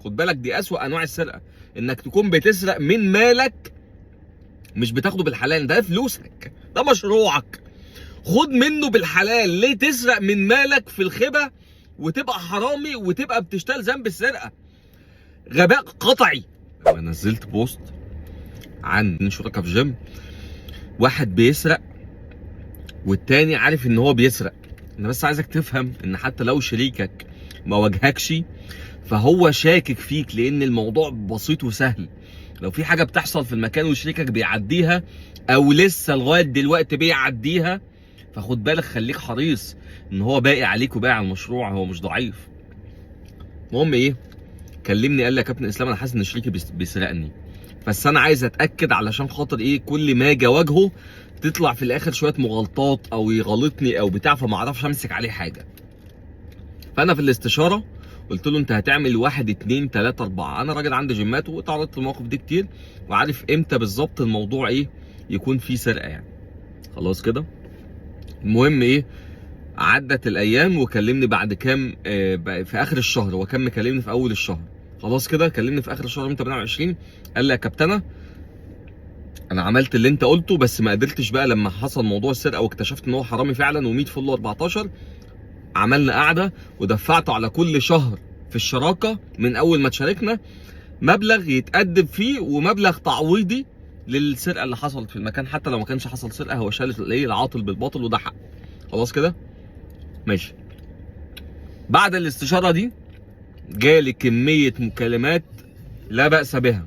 خد بالك دي اسوأ انواع السرقة، انك تكون بتسرق من مالك، مش بتاخده بالحلال، ده فلوسك، ده مشروعك، خد منه بالحلال. ليه تسرق من مالك في الخبا وتبقى حرامي وتبقى بتشتغل ذنب السرقة؟ غباء قطعي. لما نزلت post عن اتنين شركاء في جيم، واحد بيسرق والتاني عارف ان هو بيسرق. انا بس عايزك تفهم ان حتى لو شريكك ما واجهكش فهو شاكك فيك، لان الموضوع بسيط وسهل. لو في حاجة بتحصل في المكان وشريكك بيعديها او لسه لغاية دلوقتي بيعديها، فخد بالك، خليك حريص ان هو باقي عليك وباقي على المشروع، هو مش ضعيف. المهم ايه، كلمني قال لي يا كابتن اسلام انا حاسس ان شريكي بيسرقني، بس انا عايز اتاكد علشان خاطر ايه، كل ما اجي اواجهه تطلع في الاخر شوية مغالطات او يغلطني او بتاع، فما اعرفش امسك عليه حاجة. فانا في الاستشارة قلت له انت هتعمل 1 2 3 4. انا راجل عندي جيمات واتعرضت للمواقف دي كتير، وعارف امتى بالظبط الموضوع ايه يكون فيه سرقه يعني. خلاص كده. المهم ايه، عدت الايام وكلمني بعد كام، في اخر الشهر، هو كان مكلمني في اول الشهر. خلاص كده، كلمني في اخر الشهر يوم 28، قال لي يا كابتنه انا عملت اللي انت قلته، بس ما قدرتش بقى لما حصل موضوع السرقة واكتشفت ان هو حرامي فعلا و100 فل 14. عملنا قعدة ودفعته على كل شهر في الشراكة من اول ما تشاركنا مبلغ يتقدم فيه ومبلغ تعويضي للسرقه اللي حصلت في المكان، حتى لو ما كانش حصل سرقه هو شال الايه العاطل بالباطل وده حقه. خلاص كده ماشي. بعد الاستشارة دي جالي كمية مكالمات لا باس بها،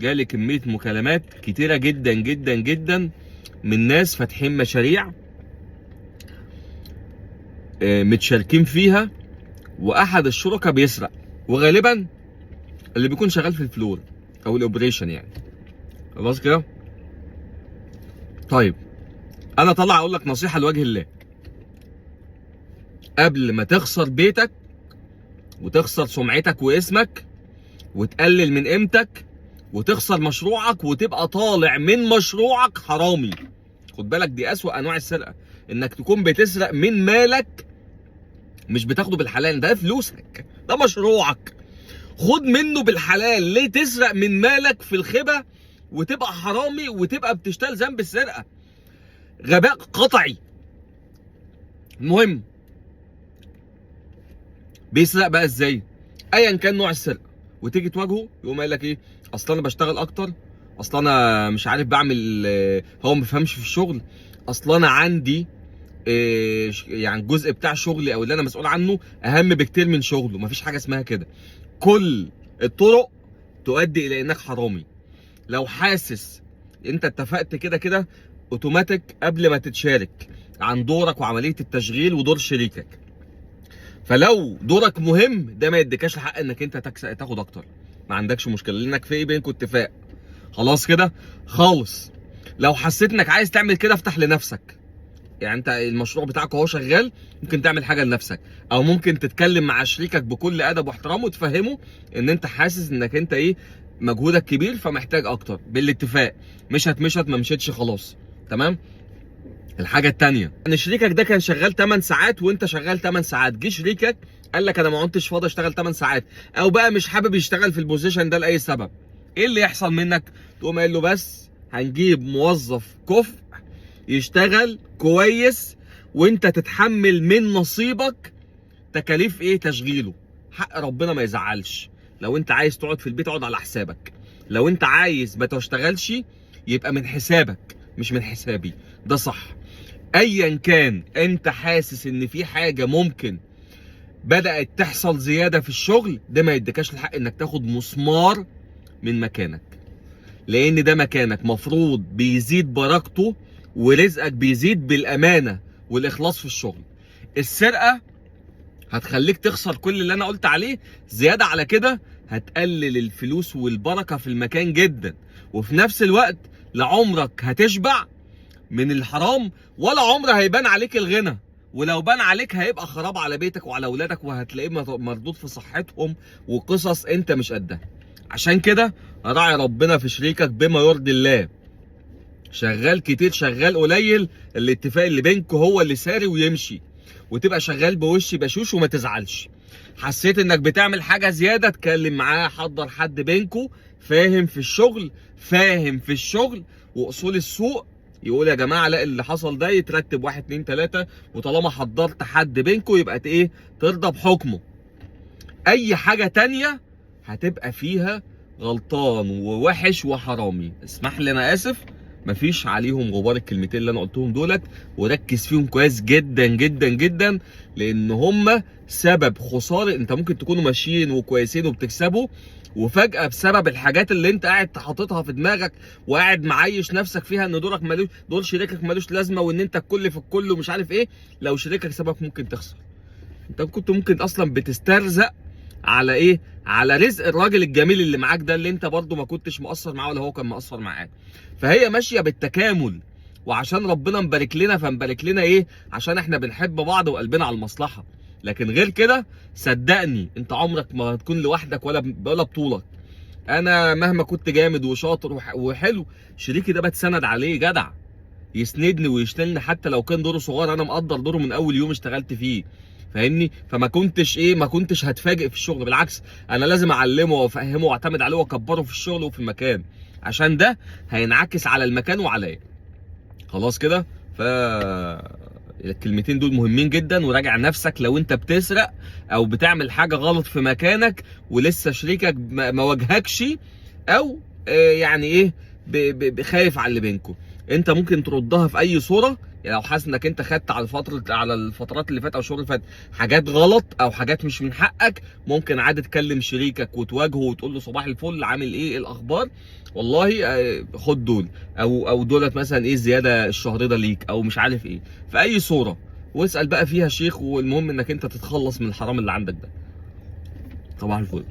جالي كمية مكالمات كتيرة جدا جدا جدا من ناس فاتحين مشاريع متشاركين فيها، واحد الشركاء بيسرق، وغالبا اللي بيكون شغال في ال floor او ال operation يعني. خلاص كده. طيب انا طالع اقول لك نصيحة لوجه الله، قبل ما تخسر بيتك وتخسر سمعتك واسمك وتقلل من قيمتك وتخسر مشروعك وتبقى طالع من مشروعك حرامي. خد بالك دي اسوأ انواع السرقة، انك تكون بتسرق من مالك، مش بتاخده بالحلال، ده فلوسك، ده مشروعك، خد منه بالحلال. ليه تسرق من مالك في الخبا وتبقى حرامي وتبقى بتشتغل ذنب السرقة؟ غباء قطعي. المهم بيسرق بقى ازاي؟ ايا كان نوع السرقة، وتيجي تواجهه يقوم قايل لك ايه، اصل انا بشتغل اكتر، اصل انا مش عارف بعمل، هو ما بيفهمش في الشغل، اصل انا عندي يعني الجزء بتاع شغلي او اللي انا مسؤول عنه اهم بكتير من شغله. مفيش حاجة اسمها كده. كل الطرق تؤدي الى انك حرامي. لو حاسس انت اتفقت كده كده اوتوماتيك قبل ما تتشارك عن دورك وعملية التشغيل ودور شريكك، فلو دورك مهم ده ما يديكاش الحق انك انت تاخد اكتر، ما عندكش مشكلة لانك في ايه بينكم اتفاق. خلاص كده خالص. لو حسيت انك عايز تعمل كده افتح لنفسك، يعني انت المشروع بتاعك وهو شغال ممكن تعمل حاجة لنفسك، او ممكن تتكلم مع شريكك بكل ادب واحترام وتفهمه ان انت حاسس انك انت ايه مجهودك كبير فمحتاج اكتر، بالاتفاق. مشت مشت، ما مشيتش خلاص، تمام. الحاجة التانية ان شريكك ده كان شغال 8 ساعات وانت شغال 8 ساعات، جه شريكك قال لك انا ما كنتش فاضي اشتغل 8 ساعات، او بقى مش حابب يشتغل في ال position ده لاي سبب، ايه اللي يحصل منك؟ تقوم قايل له بس هنجيب موظف كفء يشتغل كويس وانت تتحمل من نصيبك تكاليف ايه تشغيله. حق ربنا ما يزعلش. لو انت عايز تقعد في البيت اقعد على حسابك، لو انت عايز ما تشتغلش يبقى من حسابك مش من حسابي، ده صح. ايا كان انت حاسس ان في حاجة ممكن بدات تحصل زيادة في الشغل، ده ما يديكاش الحق انك تاخد مسمار من مكانك، لان ده مكانك مفروض بيزيد بركته ورزقك بيزيد بالامانة والاخلاص في الشغل. السرقة هتخليك تخسر كل اللي انا قلت عليه، زيادة على كده هتقلل الفلوس والبركة في المكان جدا، وفي نفس الوقت لعمرك هتشبع من الحرام ولا عمر هيبان عليك الغنى، ولو بان عليك هيبقى خراب على بيتك وعلى اولادك، وهتلاقيه مردود في صحتهم وقصص انت مش قدها. عشان كده راعي ربنا في شريكك بما يرضي الله. شغال كتير شغال قليل، الاتفاق اللي بينكم هو اللي ساري ويمشي، وتبقى شغال بوش بشوش وما تزعلش. حسيت انك بتعمل حاجة زيادة، اتكلم معاه، حضر حد بينكو فاهم في الشغل، فاهم في الشغل واصول السوق، يقول يا جماعة لا اللي حصل ده يترتب 1 2 3، وطالما حضرت حد بينكو يبقى ايه، ترضى بحكمه. اي حاجة تانية هتبقى فيها غلطان ووحش وحرامي. اسمح لي انا اسف، مفيش عليهم غبار الكلمتين اللي انا قلتهم دولت، وركز فيهم كويس جدا جدا جدا، لان هم سبب خسارة. انت ممكن تكونوا ماشيين وكويسين وبتكسبوا، وفجأة بسبب الحاجات اللي انت قاعد حاططها في دماغك وقاعد معايش نفسك فيها ان دورك ملوش، دور شريكك ملوش لازمه، وان انت الكل في الكل ومش عارف ايه، لو شريكك سببك ممكن تخسر. انت كنت ممكن اصلا بتسترزق على ايه؟ على رزق الراجل الجميل اللي معاك ده، اللي انت برضو ما كنتش مقصر معاه ولا هو كان مقصر معاك. فهي ماشية بالتكامل، وعشان ربنا مبارك لنا فمبارك لنا ايه؟ عشان احنا بنحب بعض وقلبنا على المصلحة. لكن غير كده صدقني انت عمرك ما هتكون لوحدك ولا بطولك. انا مهما كنت جامد وشاطر وحلو، شريكي ده بتسند عليه جدع، يسندني ويشتلني حتى لو كان دوره صغير، انا مقدر دوره من اول يوم اشتغلت فيه، فاهمني؟ فما كنتش ايه، ما كنتش هتفاجئ في الشغل، بالعكس انا لازم اعلمه وافهمه واعتمد عليه واكبره في الشغل وفي المكان، عشان ده هينعكس على المكان وعليا. خلاص كده؟ ف الكلمتين دول مهمين جدا. وراجع نفسك لو انت بتسرق او بتعمل حاجة غلط في مكانك ولسه شريكك ما واجهكش، او يعني ايه خايف على اللي بينكم، انت ممكن تردها في اي صوره. يعني لو حاسس انك انت خدت على فترة، على الفترات اللي فاتت او الشهور اللي فاتت حاجات غلط او حاجات مش من حقك، ممكن عادي تكلم شريكك وتواجهه وتقول له صباح الفل، عامل ايه، ايه الاخبار، والله خد دول او دولت مثلا ايه الزيادة الشهر ده ليك او مش عارف ايه، في اي صوره، واسال بقى فيها شيخ. والمهم انك انت تتخلص من الحرام اللي عندك ده. صباح الفل.